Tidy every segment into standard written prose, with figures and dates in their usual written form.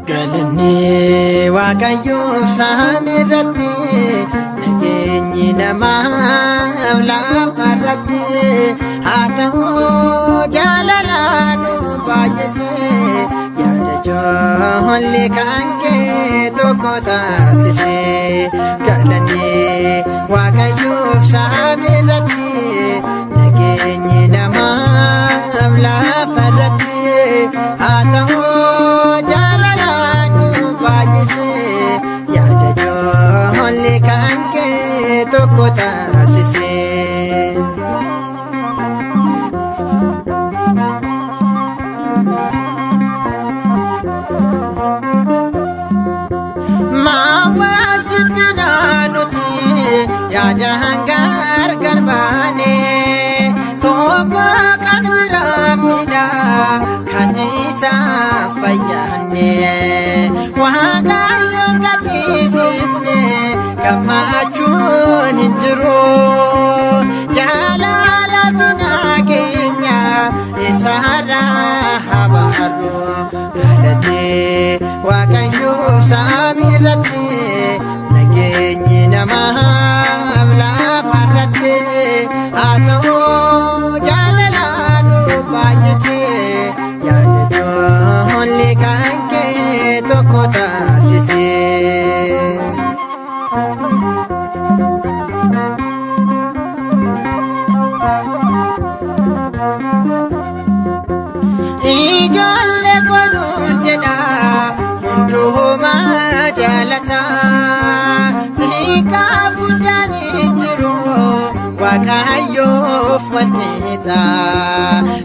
Galanni Waaqayyoof samii irratti, nageenyi namaaf lafa irratti haa ta'u. Jaalala nu baay'ise, yaada ijoollee kan kee tokko taasise. Galanni Waaqayyoof samii irratti, nageenyi namaaf lafa irratti haa ta'u. Jaalala nu baay'ise, yaada ijoollee kan kee tokko taasise. Maawwal jibbinaa nuti yaada gargar baane, tokko kan biraa miidhaa kan isa fayyaanne, Waaqayyoon gaddisiisne gammachuun hin jiru. Jaalala finaa keenya isaarraa habaarru. Galanni Waaqayyoof samii irratti, nageenyi namaaf lafa irratti haa ta'u. Jaalala nu baay'ise, yaada ijoollee kan kee tokko taasise. Ijoollee kooluun jedha hundumaa jaalata. Xiqqaa guddaan hin jiru, Waaqayyoof walqixa.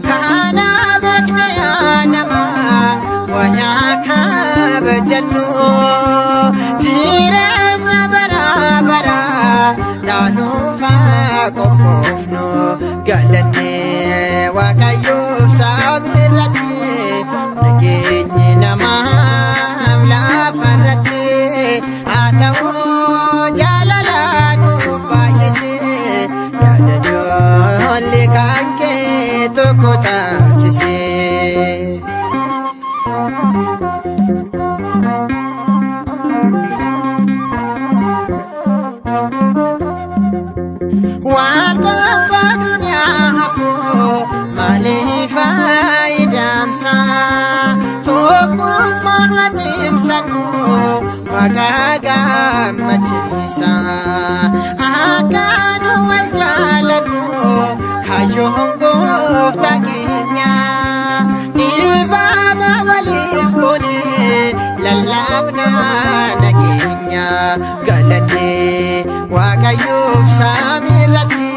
Kana beekne yaa nama wayaa kabajannu. Jireenya bara bara dhaanuufa qophoofnu. Galanni Waaqayyoof samii irratti, nageenyi namaaf lafa irratti haa ta'u. Jaalala nu baay'ise, yaada ijoollee kan kee tokko taasise. Waan qofa duniyaa hafuu maaliif faayidaansa? Tokkummaan cimsannu Waaqa gammachiisa. Akka nu wal jaalannu kaayyoon gooftaa keenya. Dhiifama waliif goone lallabna nageenya. Galanni Waaqayyoof samii irratti,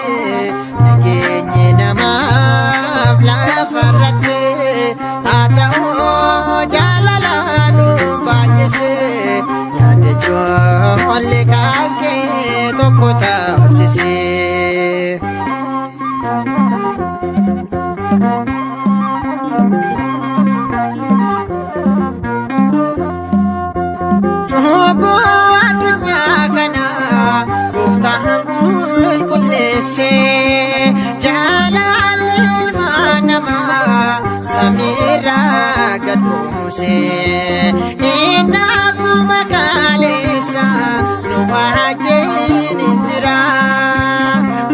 nageenyi namaaf lafa irratti haa ta'u. Jaalala nu baay'ise, yaada ijoollee kan kee tokko taasise. Cubbuu addunyaa kana gooftaan qulqulleesse, jaalalli ilma namaa samiirraa gad buuse. Inni akkuma kaaleessa nu wajjin hin jira.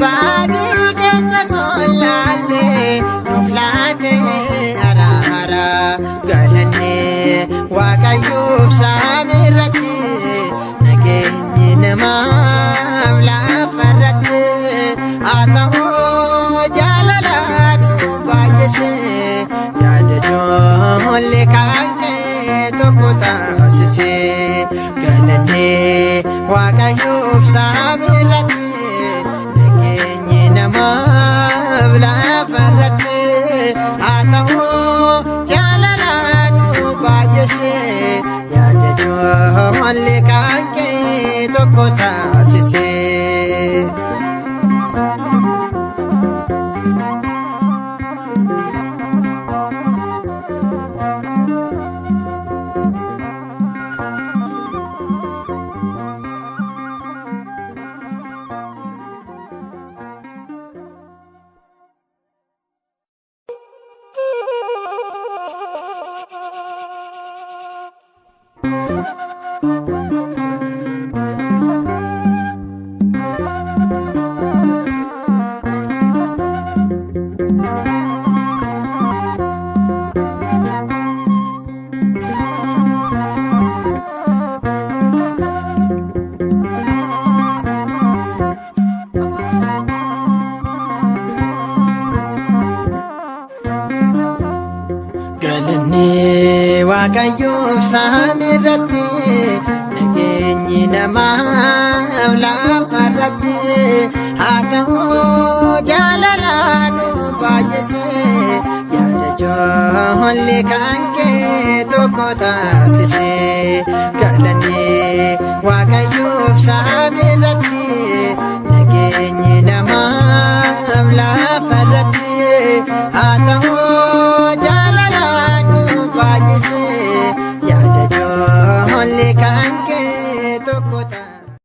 Baadii keenya sollaallee nuuf laate araara. Galanni Waaqayyoof samii irratti, nageenyi namaaf lafa irratti haa ta'u. Jaalala nu baay'ise, yaada ijoollee kan kee tokko taasise. Galanni Waaqayyoof samii irratti, nageenyi Galanni Waaqayyoof samii irratti, nageenyi namaaf lafa irratti haa ta'u. Jaalala nu baay'ise, yaada ijoollee kan kee tokko taasise.